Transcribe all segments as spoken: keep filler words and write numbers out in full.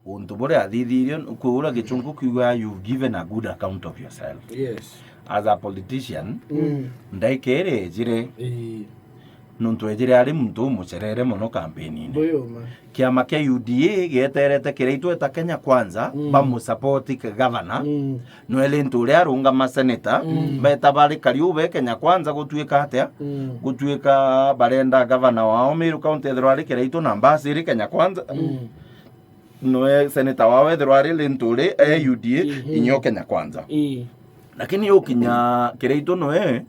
Untu buria athithirie, kwi uria gichunku kiuga, "You've given a good account of yourself." Yes. As a politician, Mm. ndaika iria ejire, Ii. nontu ejire ari muntu umucerere mono kampeni-ini. Buyuma. Kiama kia U D A gieterete Kiraitu eta Kenya Kwanza, Mm. bamusupport governor. Mm. Nwe Linturi arungama senator, Mm. beta bari Kariu be Kenya Kwanza gutuika atia? Mm. Gutuika barenda governor wao Meru County ethirwa ari Kiraitu na mbasi iri Kenya Kwanza. Mm. Nwe senator wao ethirwa ari Linturi, e U D A, Mhm. inyo Kenya Kwanza. Ii. Lakini ukinya Kiraitu nwe,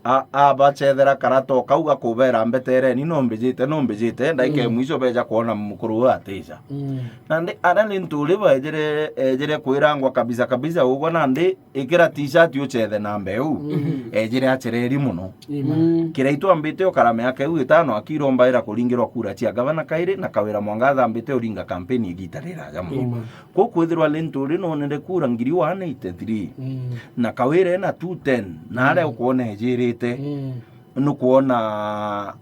a-, abachethera karata o kau gakubera, "Mbetereni, no mbijite, no mbijite." Ndaika ya Mm. mwisho beja kwona mukuru uyu atija. Mm. Nandi aria Linturi bejire, ejire kwirangwa kabisa kabisa ugwe, nandi ikira t-shirt uchethe na mbeu. Mm. Ejire acereri mono. Ima. Mm. Kiraitu ambite ukara miaka iu itano akirombaira kuringirwa kura cia gavana kairi, na Kawira Mwangaza ambite uringa kampeni igita riraja mono. Ima. Kwou kwithirwa Linturi nonere kura ngiri one eighty-three, Mm. na Kawira ena two ten, na aria Mm. ukwona ejirite, Mm. nukwona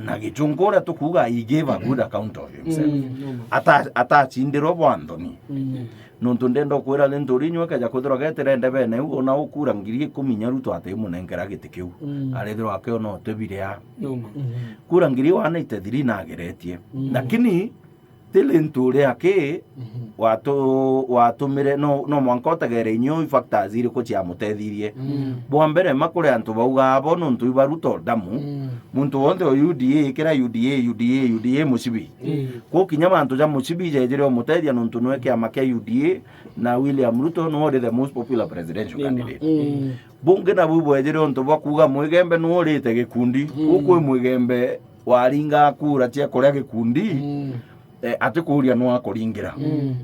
na gichunku uria tukuuga, he gave a good account of himself. Mm. Ata-, atacindirwe bwa nthoni. Mm. Nontu ndenda ukwira Linturi inywe keja kwithirwa getirende bene u, ona ukura ngiri ikumi inya Ruto atimunenkera giti kiu. Mm. Arithirwa akiona uti biria. Noma. Mm. Kura ngiri one eighty-three nageretie. Mm. Lakini ti Linturi aki Mhm. watu-, watumire, no, no mwanka utegere inyui factors iriku ciamutethirie. Mm. Bwa mbere, ma kuri antu baugaa bo nontu iba Ruto damu, Mm. muntu wonthe o U D A, ikira U D A, U D A, U D A mucibi. Mm. Kwou kinya mantu ja mucibi jejire umutethia nontu nwe kiama kia U D A na William Ruto nwe uri the most popular presidential Nima. candidate. Mm. Bungi nabu bwejire untu bwa kuuga Mwigembe nwe urite gikundi. Mm. Kwou kwi Mwigembe waringa kura cia kuria gikundi. Mm. Eh, atikuuria nwa kuringira. Mm.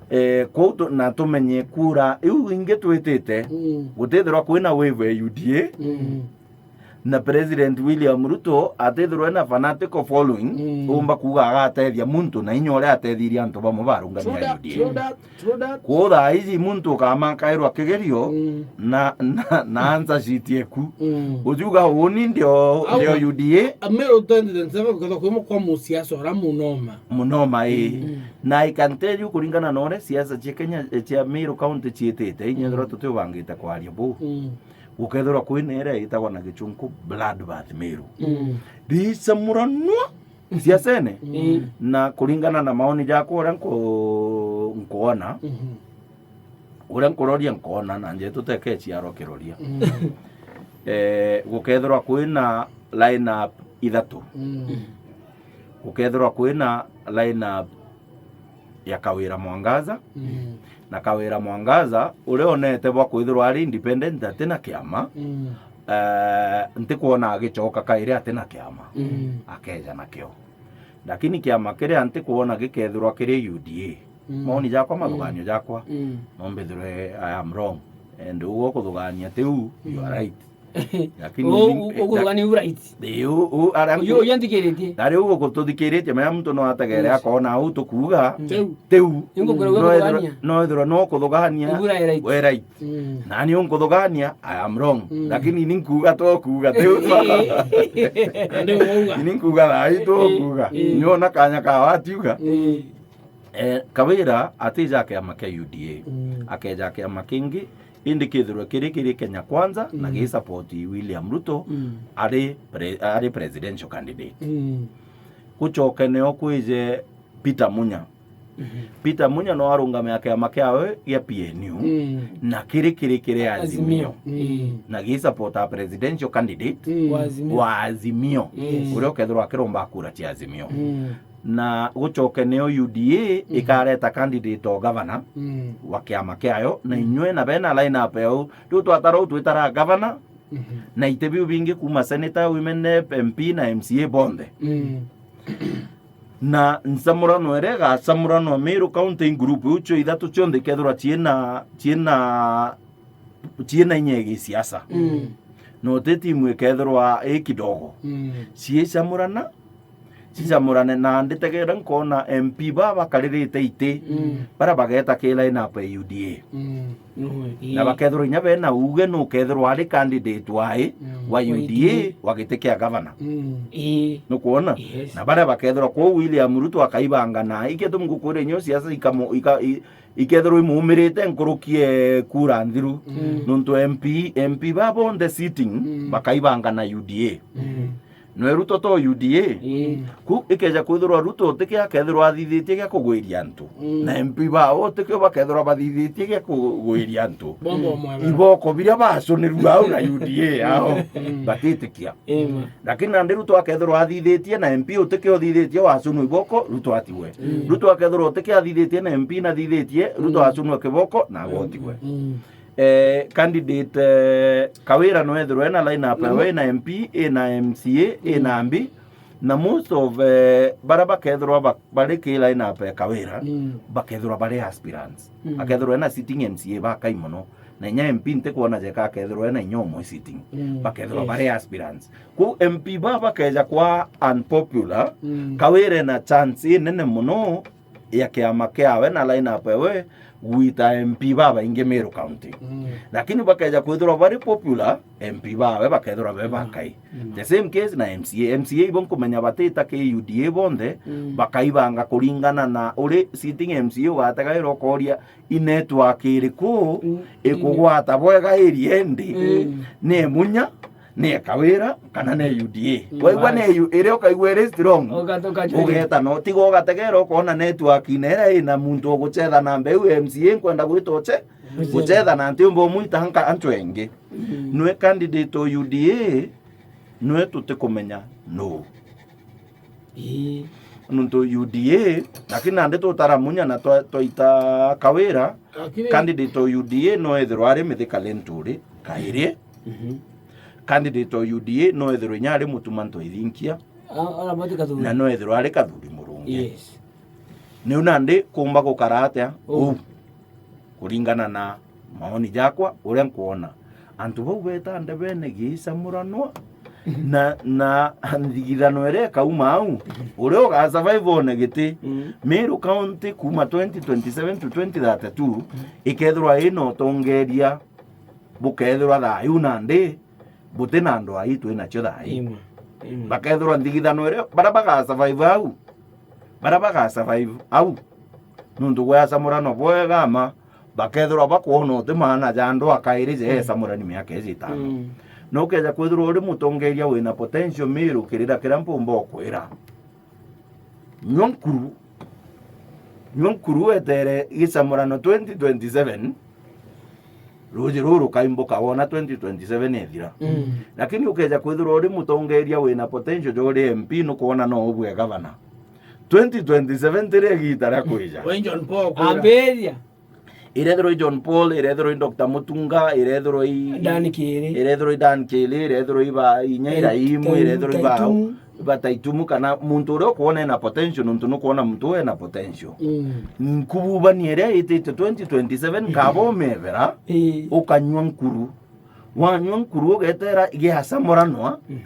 Eh, kwou tu-, na tumenye kura iu ingi twitite, Mm. gutithirwa kwina wave ya U D A, Mm. na President William Ruto atithirwa ena fanatical following, Mm. umba kuuga agatethia muntu na inya uria atethirie antu bamwe barungamia True that, U D A. true that, true that. Kwou thaa iji muntu ukamakairwa kigerio, Mm. na, na, na answer sheet eku. Mm. Ujuga uni ndio, Au ndio ma-, U D A. Amero twenty twenty-seven kukethwa kwimo kwa musiasa ura munoma. Munoma, ii. Mm. Na I can tell you, kuringana na uria siasa cia Kenya, eh, cia Meru County ciitite, inya Mm. ethirwa tutiubangite kwaria buu, Mm. gukethirwa kwina iria itagwa na gichunku bloodbath Meru. Mm. Riicamuranua siasene. Mm. Na kuringana na maoni jakwa uria nku-, nkuona, Mhm. uria nkuroria nkoona na njetu teke ciaro kiroria. Mm. Eh, gukethirwa kwina line up ithatu. Mm. Gukethirwa kwina line up ya Kawira Mwangaza. Mm. Na Kawira Mwangaza, uria onete bwa kwithirwa ari independent atina kiama, Mm. eh, ntikwona agicoka kairi atina kiama. Mm. Akeja nakio. Lakini kiama kiria ntikwona gikethirwa kiri U D A. Mm. Maoni jakwa, Mm. mathuganio jakwa, Mm. no mbithirwe I am wrong. And ugwe ukuthugania tiu, you are Mm. right. Lakini U-, ni-, u-, ukuthugania u right. Ii, u-, u-, ara-, Uyu, uyu anthikiritie. Na riu ugututhikiritie, menya muntu no ategere Yes. akona au tukuuga, Mm. Tiu. tiu. Ingukwira No ethirwa, ukuthugania. no ethirwa no kuthugania, Ibu ura e right. we right. Mm. Nani unkuthugania, I am wrong. Mm. Lakini ni nkuuga to kuuga tiu. Ndio wauga. Ni nkuuga thaa hii to Eh, kuuga. eh. Ni ona kanya ka watiuga. Eh. Eh, Kawira atija kiama kia U D A. Mm. Akeja kiama kingi, indi kithirwe kiri, kiri Kenya Kwanza, na Mm. gi support William Ruto, Mm. ari pre-, ari presidential candidate. Mm. Gucoke nio kwije Peter Munya. Mhm. Peter Munya no arungamia kiama kiawe gia P N U, Mm. na kiri, kiri, kiri Azimio. Azimio. Mm. Na gi support a presidential candidate Mm. Wa Azimio. wa Azimio, Yes. uria ukethirwa akiromba kura cia Azimio. Mm. Na gucoke nio U D A Mm. ikareta candidate o governor Mm. wa kiama kiayo, na Mm. inywe na bena line up yau. Riu twatara u twitara governor, Mhm. na iti biu bingi kuma senator, women rep, M P na M C A bonthe. Mm. Na ncamurano iria igacamuranwa Meru County in group iu cio ithatu cionthe ikethirwa ciina, ciina, ciina inya ya gisiasa. Mm. Na uti timu ikethirwa i kidogo. Mm. Ciicamurana, cicamurane, na nditegere nkona M P ba bakaririte iti, Mm. bara bageta ki line up ya U D A. Mm. No, ii. Na bakethirwa inya bena uge nukethirwa ari candidate wae Mm. wa Wa U D A U D A. wa giti kia gavana. Mm. Ii. Nukwona? Yes. Na baria bakethirwa kuu William Ruto akaibanga na, ikio tu ngukwira inyo siasa ikamu-, ika-, i-, ikethirwa imumirite nkuruki e kura nthiru. Mm. Nontu M P, M P ba bonthe sitting Mm. bakaibanga na U D A. Mm. Nwe Ruto to U D A. Mm. Ku ikeja kwithirwa Ruto utikio akethirwa athithitie gia kugwiria antu. Mm. Na M P bao utikio bakethirwa bathithitie gia kugwiria antu. Bombo mwega. Iboko biria bacuniru au na U D A ao Mm. batitikia. Amen. Lakini nandi Ruto akethirwa athithitie na M P utikio uthithitie wacunwa iboko, Ruto atigwe. Mm. Ruto akethirwa utikio athithitie na M P nathithitie, Ruto Mm. acunwe kiboko na agotigwe. Mm. Eh, candidate, eh, Kawira no ethirwe ena line up, Na mo- ena M P, ena M C A, Mm. ena M B, na most of, eh, bara bakethirwa ba-, bari ki line up ya Kawira, Mm. bakethirwa bari aspirants. Mm. Akethirwa ena sitting M C A bakai mono, na inya M P ntikwona jeka akethirwa ena inya umwe sitting. Mm. Bakethirwa Yes. bari aspirants. Ku M P ba bakeja kwa unpopular, Mm. Kawira ena chance inene mono ya kiama kiawe na line up ewe gwita M P babaingi Meru County. Mm. Lakini bakeja kwithirwa bari popular, M P bawe bakethirwa be Mm. bakai. Mm. The same case na M C A. M C A ibo nkumenya batita ki U D A bonthe, Mm. bakaibanga kuringana na uri sitting M C A ugategaira ukoria i network iriku Mm. ikugwata bwega area indi Mm. ni Munya, ni Kawira, kana ni U D A. Mm. Waigua ni Bas. U-, iria ukaigua iri strong, Ugatuka juu. ugeta no, tiga ugategera ukona network ina iria ina muntu ugucetha na mbeu M C A nkwenda gwita uce-, Ucetha. gucetha na ntiumba umwita nka antu engi. Mm. Nwe candidate o U D A, nwe tutikumenya nuu. Ii. Nontu U D A, lakini nandi tutara Munya na twa-, twaita Kawira, Lakini candidate o U D A no ethirwa ari Mithika Linturi kairi. Mhm. Candidate o U D A no ethirwa inya ari Mutuma Ntwaithinkia, A-, ara bati Kathuri. na no ethirwa ari Kathuri Murungi. Yes. Niu nandi kumba gukara atia? Uu. Uu. Kuringana na maoni jakwa, uria nkwona. Antu bau beta ndebene giicamuranwa, na, na nthigithano iria ikauma au, uria uga survive one giti, Mm. Meru County kuma twenty twenty-seven to twenty thirty-two, ikethirwa ina utongeria bukethirwa thayu nandi buti na ndwaa ii twinacio thayu. Imwe, imwe. Bakethirwa nthigithano iria, baria baga survive au, baria baga survive au, nontu gwacamurano bwega ma, bakethirwa bakwona uti maana ja ndwaa kairi jeecamurani miaka iji itano. Mm. Na ukeja kwithirwa uri mutongeria wina potential Meru kirira kiria mpumba ukwira. Nyua nkuru, nyua nkuru wetere gicamurano twenty twenty-seven, ruuji ruru rukaimbuka wona twenty twenty-seven ithira. Mm. Lakini ukeja kwithirwa uri mutongeria wina potential ja uri M P, nukwona no ubue gavana. Twenty twenty-seven tiri igiita ria kwija. Wayne John Paul kwira. Ambiria. Irethirwa i John Paul, irethirwa i Doctor Mutunga, irethirwa i Dan Kiiri. Irethirwa i Dan Kiiri, irethirwa i ba inya Tai-, Iraimu, Tai-, irethirwa i ba Taitumu. Ba Taitumu, kana muntu uria ukwona ena potential, nontu nukwona muntu uyu ena potential. Mm. Nkububani iria itite twenty twenty-seven, kaba umebera, Ii. ukanyua nkuru. Wanyua nkuru ugetera igiacamuranwa, Mm.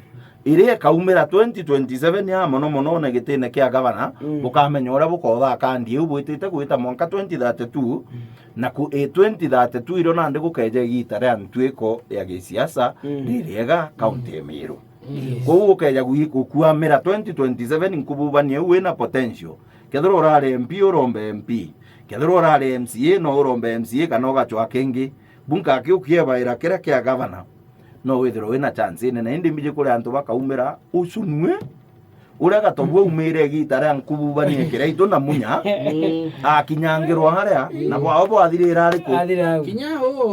iria ikaumira twenty twenty-seven ya mono mono one gitine kia gavana, Mm. bukamenya uria bukothaka kandi iu bwitite gwita mwanka twenty thirty-two, Mm. na ku, i twenty thirty-two irio nandi gukeja igiita ria ntuiko ya gisiasa Mm. ririega kaunti ya Meru. Yes. Kou ukeja gui-, gukuamira twenty twenty-seven nkububania iu wina potential. Kethirwa urari M P, urombe M P. Kethirwa urari M C A, no urombe M C A kana ugacwa kingi. Bu nkaki ukiebaira kiria kia gavana. No withirwe wina chance inene, indi mbiji kuri antu bakaumira ucunue. Uria Gatobu aumire igiita ria nkububania kiria itu na Munya, Mm. akinyangirwa haria, na bwao bwathirira ariku? Athira au. Kinya u,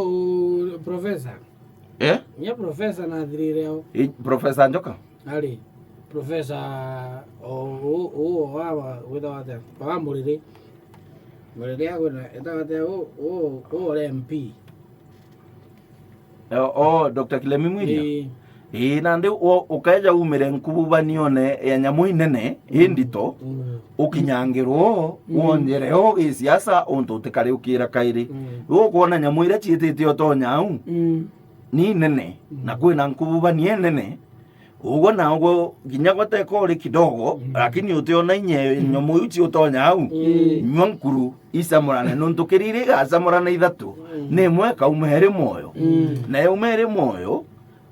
u, professor. Eh? Kinya professor nathirire au. I, Professor Njoka? Ari, professor o, u, u, wa, wa, withawa atia? Wa Muriri. Muriri agwina, etawa atia? U, u, u, ore M P. Eh, oh, Doctor Kilemi Mwiria? Ii. Ii, nandi u-, ukeja umire nkububanione ya nyamu inene, indito, Mm. ukinyangirwo, Mm. wonjere o gisiasa, untu utikariukira kairi. Mm. Ukwona nyamu iria ciitite utonya au, Mm. ni nene, Mm. na kwina nkububania inene, Uguo na uguo, kinya goteka uri kidogo, mm, lakini utiona inya nyomu iu ciutonya au. Mm. Nyua nkuru, icamurane, nontu kiriri igacamurana ithatu, mm, ni imwe ikauma iri mwoyo. Mm. Na yauma iri mwoyo,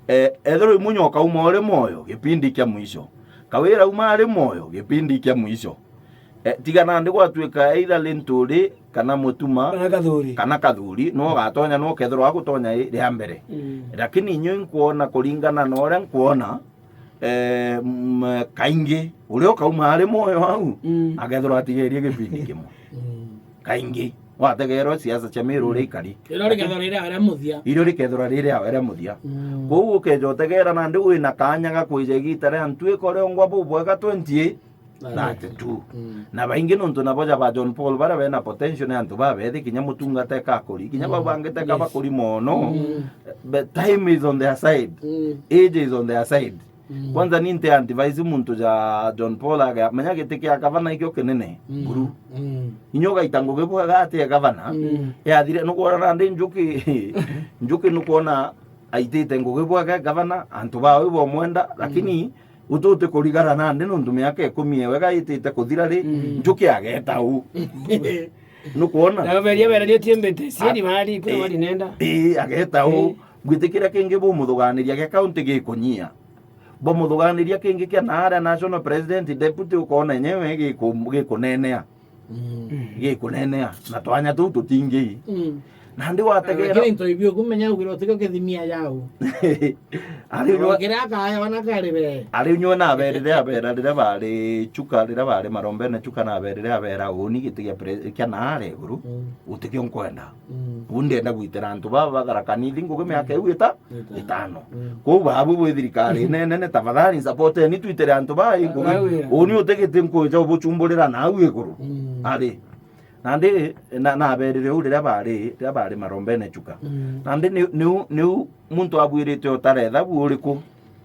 eh, ethirwa imunya ukauma uri mwoyo, gipindi kia mwisho. Kawira auma ari mwoyo, gipindi kia mwisho. Eh, tiga nandi gwatuika either Linturi kana Mutuma, kana Kathuri, kana Kathuri, no gatonya, no kethirwa agutonya i ria mbere. Mm. Lakini inyui nkwona, kuringana na uria nkwona, eh, m-, kaingi uria ukauma ari mwoyo au, mm, akethirwa atigerie gipindi kimwe. Mm. Kaingi wategerwa siasa cia Miru uria, mm, ikari. Irio rikethirwa riri awe ria muthia. Irio rikethirwa riri awe ria muthia. Mm. Kwou ukeja utegera nandi wina kanya ga kwija igita ria ntuika uria ungwa bubwega twenty thirty-two. Mm. Na baingi nontu nabo ja ba John Paul baria bena potential ni antu babethi, kinya mutungata ekakuri, kinya bau, mm, bangi teka, yes, bakuri mono. Mm. But time is on their side. Mm. Age is on their side. Mm. Kwanza ni nte advise muntu ja John Paul aga, menya giti kia gavana ikio kinene, mm, buru. Mm. Inya ugaita ngugi bwega ati e gavana, mm, yathire nukwona nandi Njuki, Njuki nukwona aitite ngugi bwega e gavana, antu bawe bomwenda, mm, lakini ututi kurigara nandi nontu miaka ikumi ewe gaitite kuthira ri, mm, Njuki ageta u. Nukwona? Na beria bererie tiembete, sieni, ah, bari, kuna, eh, bari nenda. Eh, ageta u. Eh. Ngwitikiria kingi bumuthuganiria gia kaunti gikunyia. Bumuthuganiria kingi kia naaria national president, deputy, ukona enyewe giku-, gikunenea. Mm. Gikunenea. Na twanya tuu tutingi. Mm. Nandi wategera. Lakini into ibio kumenya ugiro tiko kithimia yao. Ari nywe, kira kaya wana kari be. Ari nywe naberire abera riria bari Chuka, riria bari Marombene Chuka, naberire abera uni giti gia pre-, kia naare iguru, mm, utikio nkwenda. Mm. Uu ndienda gwitira antu baba ba Tharaka Nithi ngugi miaka iu ita-, itano. Itano. Mm. Kwou babu bwi thirikari nene, nene, tafadhali supporteni twitire antu baa ngugi. Uni utigiti nkwija ubuchumburira nau iguru. Mm. Ari. Nandi na, naberire uu riria bari, riria bari Marombene Chuka. Mm. Nandi niu, niu, niu muntu abwirite utare thabu uriku?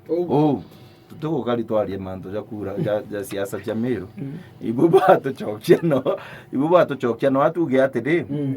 Uu. Uu. Tutigukari twarie mantu ja kura, ja, ja siasa cia Miru. Mm. Ibu batucokia no, ibu batucokia no atuge atiri, mm,